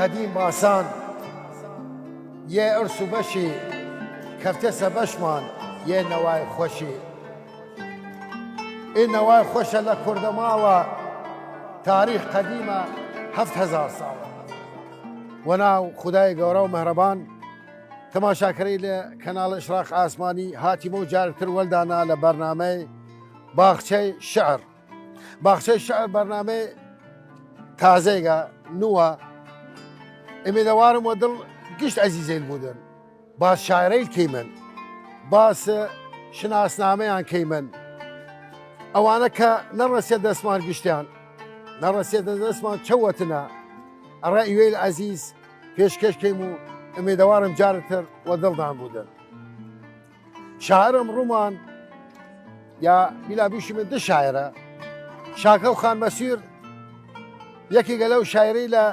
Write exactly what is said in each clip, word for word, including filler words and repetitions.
قەدیم باسان یە ئرس و بەشی، کەفتەسە بەشمان یە نەوای خوەشی. ئێ نەوای خوەشە لە کوردە ماوە، تاریخ قەدیمە هەفت هەزار ساڵە. وە ناو خودای گەورا و مەهرەبان. تەماشاکەرەیل کەناڵ ئشراق ئاسمانی، هاتیمەو جارێگتر وەلدانا لە بەرنامەی باخچەی شعر. باخچەی شعر بەرنامەی تازەیگە، نووە. ئمیدەوارم وە دڵ گشت عەزیزەیل بوودن. باس شاعرەیل کەیمن، باس شناسنامەیان کەیمن، ئەوانە کە نەڕەسیە دەسمان گشتیان، نەڕەسیە دەسمان چەوەتنە، ئەڕا ئیوەیل عەزیز پێشکەش کەیم و ئمیدەوارم جارێگتر وە دڵدان بوودن. شاعر ئمڕوومان، یا بیلا بیشیمن دە شاعرە، شاکە و خان مەسویر یەکیگە لەو شاعرەیلە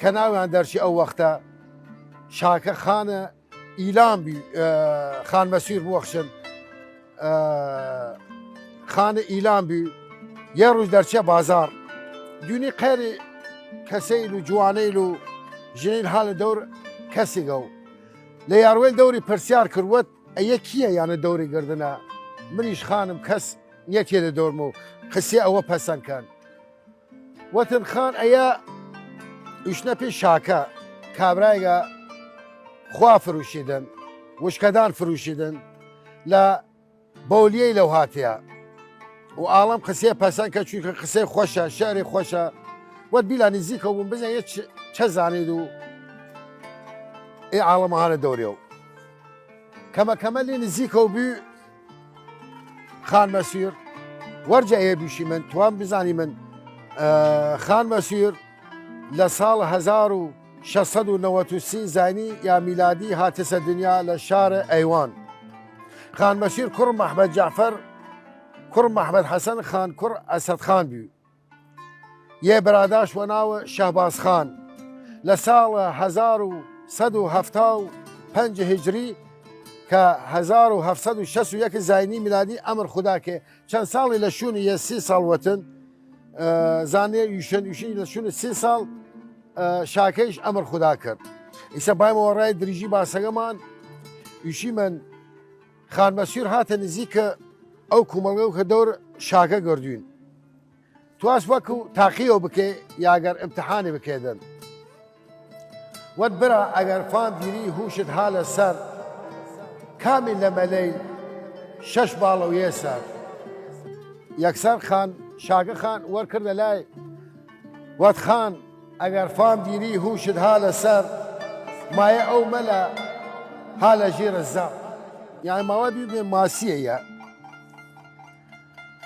کە ناویان دەرچی ئەو وەختە. شاکە خانە ئیلام بی، ئە، خان مەسویر بوەخشن، ئە، خانە ئیلام بی. یە رووژ دەرچیە بازار، دوینی قەیری کەسەیل و جوانەیل و ژنەیل هالە دەور کەسیگەو. لە یاروەیل دەوری پرسیار کرد، وەت، ئەیە کییە یانە دەوری گردنە؟ منیش خانم کەس نیەتیەێدە دەورمەو قسیە ئەوە پەسەن کەن. وەتن خان ئەیە ئویشنە پی شاکە، کابرایگە خوا فروشیدن، وشکەدان فروشیدن لە بەولیەیلەو هاتیە. و ئاڵم قسیە پەسەن کە، چوینکە قسەی خوەشە، شعری خوەشە. وەت بیلا نزیکەو بوون بزانێ چ، چە زانید و ئێ ئاڵم هانە دەوریەو. کەمە کەمە لێ نزیکەو بی خان مەسویر. وەرجە ئێ بیشیمن، توان بزانیمن، ئە، خان مەسویر لە ساڵ هەزار و شەش سەد و نەوەد و سێ زاینی یا میلادی هاتسە دنیا لە شار ئەیوان. خان مەسویر کوڕ مەحمەد جەعفەر، کوڕ مەحمەد حەسەن خان، کوڕ ئەسەد خان بی. یە براداش وە ناو شەهباز خان. لە ساڵ هەزار و سەد و هەفتا و پەنج هجری کە هەزار و هەفت سەد و شەست و یەک زاینی میلادی ئەمر خودا کە چەن ساڵی لە شوونی یە سی ساڵ وەتن، ئە، زانێ یوشن، یوشن لە شوونی سی ساڵ، ئە، شاکەیش ئەمر خودا کرد. ئیسە بایمە وە ڕای دریژی باسەگەمان، یوشیمن خان مەسویر هاتە نزیک ئەو کومەڵگەو کە دەور شاکە گردوین. تواس وەکو تاقیەو بکەێ، یاگەر ئمتحانی بکەێدن. وەت برا، ئەگەر فام دیری هووشت هالە سەر، کامی لە مەلەی شەش باڵەو یەسەر؟ یەکسەر خان، شاکە خان وەر کردە لای، وەت خان، ئەگەر فام دیری هووشت هالە سەر، مایە ئەو مەلە هالە ژیرە زەق. یانی ماوە بیبێ ماسیە یە.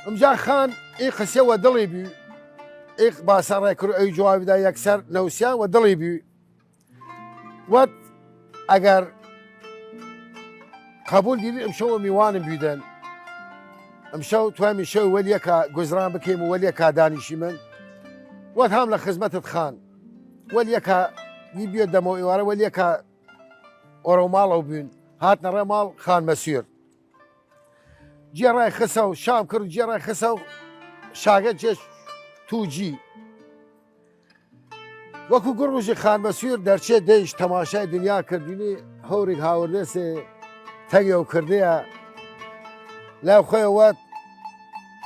ئمجا خان ئی قسیە وە دڵی بی، ئی باسە ڕێ کرد، ئەی جوابی دا یەکسەر نەوسیان وە دڵی بی. وەت، ئەگەر قەبول دیرین ئمشەو وە میوانم بیدەن، ئمشەو توامی شەو وەل یەکا گوزران بکەیم و وەل یەکا دانیشیمن. وەت هام لە خزمەتت خان، وەل یەکا دی بیە دەمەو ئێوارە وەل یەکا ئۆرەو ماڵەو بوین. هاتنە ڕێ ماڵ خان مەسویر. جێ ڕای خسەو، شام کرد و جێ ڕای خسەو شاگە جێ توو جی. وەکو گوڕ ڕوژی خان مەسویر دەرچێ دەیشت تەماشای دنیا کردنی هەوریگ هاوردەسێ تەگێو کردەیە. لای خوەی وەت،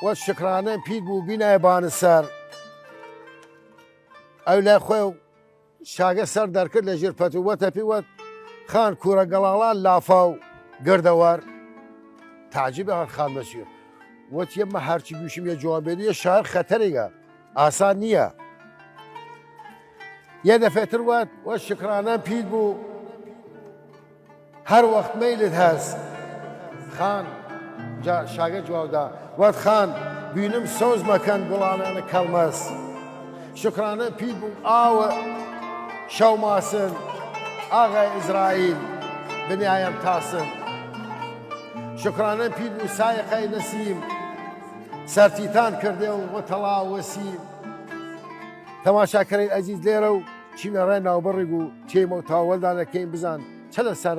وەت شکرانەم پیت بوو بینای بانە سەر. ئەو لای خوەی شاگە سەر دەرکرد لە ژێر پەتو وەتە پی وەت، خان کورە گەڵاڵان لافاو گردەوەر. تعجب هات خان مەسویر. وەت یەمە هەرچی بیشم یە جوان بێدو، یە شاعر خەتەرێگە، ئاسان نییە. یە دەفێتر وەت، وەت شکرانەم پیت بوو، هەر وەخت مەیلت هەس. خان، جا شاگە جواو دا، وەت خان، بینم سۆز مەکەن گوڵانەنە کەڵمەس. شکرانە پیت بوو ئاوە شەو ماسن، ئاغای ئیزرائیل بنیایم تاسن. شکرانە پیت بوو سایقای نەسیم، سەرتیتان کردێ و وەتەڵا وەسیم. تەماشاکەرەیل ئەزیز، لێرەو چیمە ڕێ ناوبڕیگ و چێمە و تاوەلدانەکەیم بزان چە لە سەر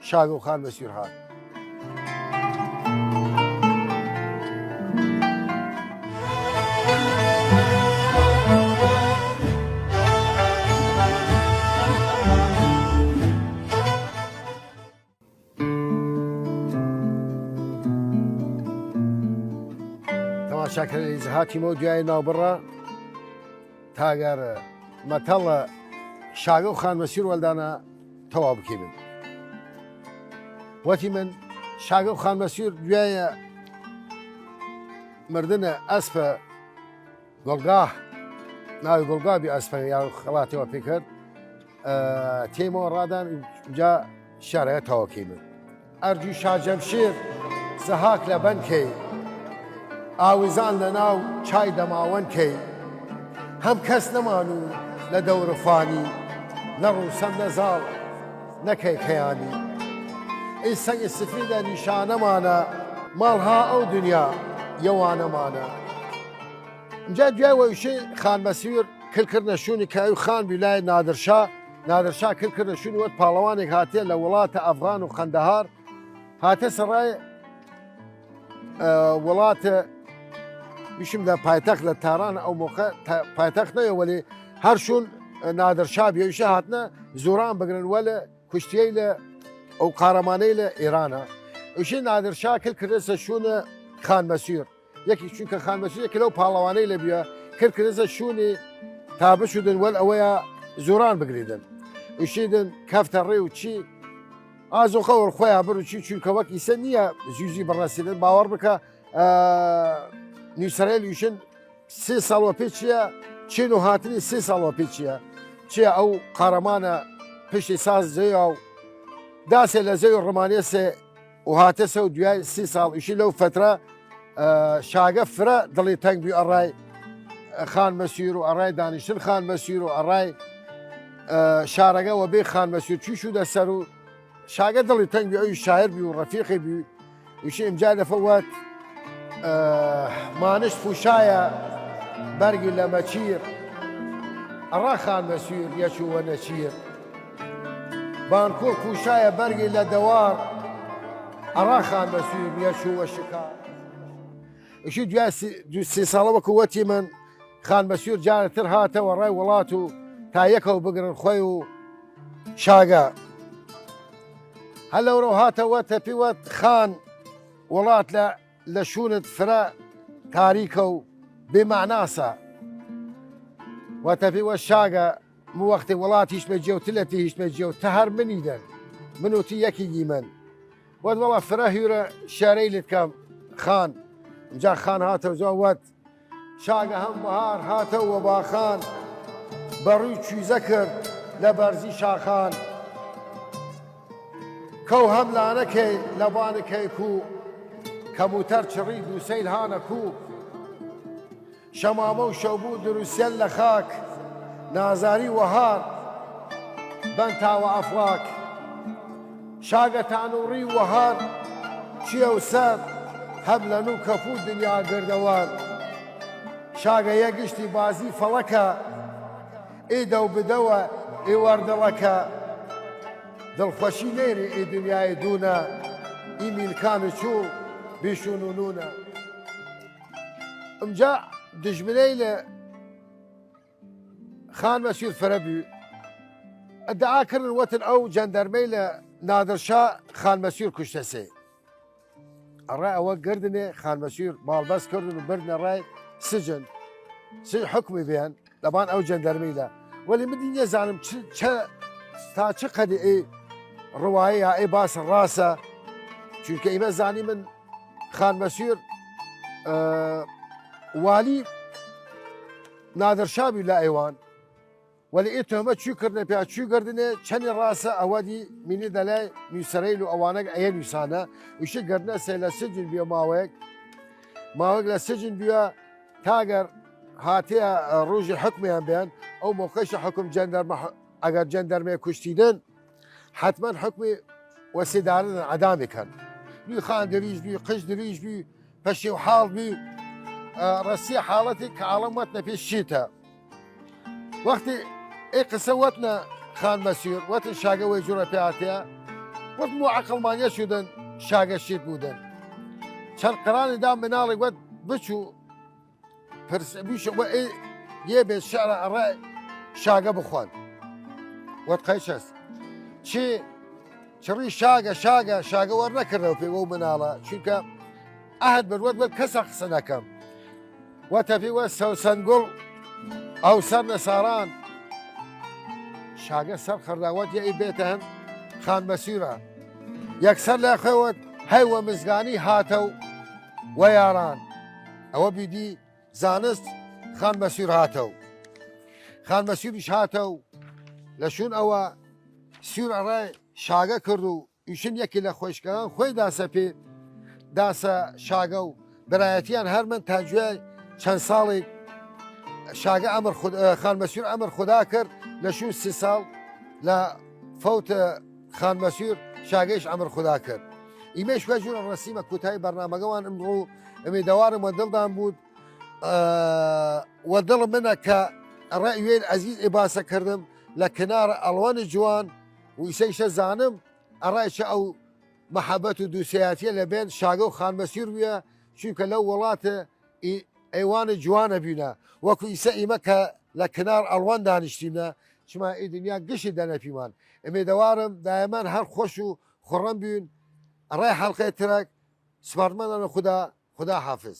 شاگە و خان مەسویر هات. شاکر ئیزە هاتیمەو دویای ناوبڕە تاگەر مەتەڵە شاگە و خان مەسیور وەلدانە تەواو بکەیمن. وەتیمن شاگە و خان مەسیور دویای مردنە ئەسپە گوڵگاه، ناوی گوڵگاه بی ئەسپە یا خەڵاتێ وە پێکرد. ئە، تێمەوە ڕادان جا شارەکە تەواو کەیمن. ئەرجو شاجەمشیر زەهاک لە بەن کەی، ئاویزان لە ناو چای دەماوەن کەی. هەم کەس نەمان و لە دەور فانی، نە ڕووسەم نە زاڵ نە کەیکەیانی. ئی سەنگ سفیدە نیشانەمانە، ماڵ ها ئەو دنیا یەوانەمانە. ئمجا دویای وەیشی خان مەسیور کل کردنە شوونی کە ئەو خان بی لای نادرشا. نادرشا کل کردنە شوونی وەت پاڵەوانێک هاتیە لە وڵاتە ئەفغان و قەندەهار. هاتە سەڕای، ئە، وڵاتە ویشم لە پایتەخت لە تاران ئەو موقع تا-، پایتەخت نەیە وەلی هەر شوون نادرشا بیە ویشە هاتنە زوران بگرن وەلە کوشتیەیلە ئەو قارەمانەیلە ئێرانە. ئوشی نادرشا کل کردسە شوونە خان مەسیور. یەکی چونکە خان مەسیور یەکی لەو پاڵەوانەیلە بیە کل کردسە شوونی تا بشودن وەل ئەوەیە زوران بگریدن. ئوشیدن کەفتە ڕێ و چی ئازۆخە وەر خۆیا بر و چی چونکە وەک ئیسە نییە زویزی بڕەسیدن باوەڕ بکە. ئە، نویسەرەیل ویشن سێ ساڵ وە پێ چیە، چین و هاتنی سێ ساڵ وە پێ چیە، چیە ئەو قارەمانە پشتی ساز زەویا و داسێ لە زەوی ڕمانێسێ و هاتەسە و دویای سی ساڵ ئیشی لەو فەترە، ئە، شاگە فرە دڵی تەنگ بی ئەڕای خان مەسیور و ئەڕای دانیشتن خان مەسیور و ئەڕای، ئە، شارەگە وە بێ خان مەسیور چوی شودە سەر و شاگە دڵی تەنگ بی ئەوی شاعر بی و ڕەفیقی بی. وشی ئمجا دەفە وەت، ئە، مانشت پوشایە بەرگی لە مەچیر، ئەڕا خان مەسویر یەچوو وە نەچیر. بانکوڵ پوشایە بەرگی لە دەوار، ئەڕا خان مەسویر یەچوو وە شکار. وشی دویا سی، دو سی ساڵە وەکو وەتی من، خان مەسویر جارە تر هاتە وە ڕای وڵات و تا یەکەو بگرن خوەی و شاگە. هەر لەورەو هاتە وە تەپی وەت خان وڵات لە، لە شوونت فرە تاریکە و بێ مەعناسە. وە تەپی وە شاگە، م وەختێ وڵات هیشمە جێ و تلەتی هیشمە جێ و تە هەر منیدن، من و تی یەکیگیمن. وەت وەڵا فرە هیورە شارەیلت کەم خان. ئمجا خان هاتە و زۆ وەت، شاگە هەم بەهار هاتە وە باخان، بەڕوی چویزە کرد لە بەرزی شاخان. کەو هەم لانە کەی لە بانە کەی کو، کەموتەر چڕی دووسەیل هانە کو. شەمامە و شەوبوو دروسیەن لە خاک، نازاری وەهار بەن تاوە ئەفڵاک. شاگە تانوڕی وەهار چیەو سەر، هەم لە نوو کەپوو دنیا گردەوار. شاگە یە گشتی بازی فەڵەکە، ئێ دەو بدەوە ئێ وەردەڵەکە. دڵخوەشی نەیری ئێ دنیای دوونە، ئی میلکان و چوو بیشون و نوونە. ئمجا دژمنەیلە خان مەسویر فرە بوی. ئەدعا کردن وەتن ئەو جەندەرمەیلە نادرشا خان مەسویر کوشتەسێ. ئەڕای ئەوە گردنێ خان مەسویر باڵبەس کردن و بردنە ڕای سجن. سج حکمی بیان لەبان ئەو جەندەرمەیلە. وەلی من دی نەزانم چ، چە، تا چ قەدی ئێ ڕوایە یا ئێ باس ڕاسە. چونکە ئیمە زانیمن خان مەسویر، ئە، والی نادرشا بی لە ئەیوان. وەلی ئێ تۆمە چوی کردنە پیا چوی گردنێ چەنی ڕاسە ئەوە دی مینی دەلای نویسەرەیل و ئەوانەگ ئەیە نویسانە. وشی گردنە سێ لە سجن بیە ماوەیەک. ماوەیەک لە سجن بیە تاگەر هاتیە ڕوژی حکمیان بیان. ئەو موقعشە حکم جەندەرمە، ئەگەر جەندەرمێ کوشتیدن، حتمەن حکمی وەسیدارن ئەدامی کەن. دوی خان دریژ بی، قژ دریژ بی، پەشی و حاڵ بی، ئە، ڕەسی حاڵەتی کە ئاڵم وەتنە پێ شیتە. وەختی ئەی قسە وەتنە خان مەسویر، وەتن شاگە وەی جوڕە پێ هاتیە، وەت مو عەقڵمانیە شودن شاگە شیت بودن. چەن قرانی دا مناڵی وەت بچوو، پرس، بیش وە ئەی یێ بێت شعرە ئەڕای شاگە بخوان. وەت قەیچەس. چی؟ چڕی شاگە، شاگە، شاگە وەر نەکردەوە پێ وەو مناڵە. چونکە ئەهد بر وەت وەت کەسە قسە نەکەم. وەتەپی وە سەوسەنگوڵ ئەو سەر نەساران. شاگە سەر خەرداوەت یە ئی بێتە هەن خان مەسیورە. یەکسەر لە خوێوەت هەی وە مزگانی هاتەو وە یاران. ئەوە بیدی زانست خان مەسیور هاتەو. خان مەسیوریش هاتەو لە شوون ئەوە سیور ئەڕای شاگە کرد و ئیشن یەکی لە خوەیشکەگان خوەی داسە پێ، داسە شاگە و برایەتیان هەر من تا جوای چەن ساڵێک شاگە ئەمر خود-، ئە، خان مەسیور ئەمر خودا کرد لە شوون سی ساڵ لە فەوت خان مەسیور شاگەیش ئەمر خودا کرد. ئیمەیش وە جوور ڕەسیمە کوتای بەرنامەگەوان ئمڕوو ئمی دەوارم وە دڵدان بوود، ئە، وە دڵ منە کە ڕێ وێن عەزیز ئێ باسە کردم لە کنار ئەڵوەن جوان و ئیسە ئیسە زانم ئەڕای چە ئەو مەحەبەت و دووسیاتیە لە بێن شاگە و خان مەسیور بویە، چونکە لەو وڵاتە ئی-، ئەیوانە جوانە بینە، وەکو ئیسە ئیمە کە لە کنار ئەڵوان دانیشتیمنە، چما ئی دنیا گشی دەنەپیمان. ئمێدەوارم دایەمان هەر خوەش و خوڕەم بین. ئەڕای حەڵقەی ترەک سپارتمانە خودا، خودا حافظ.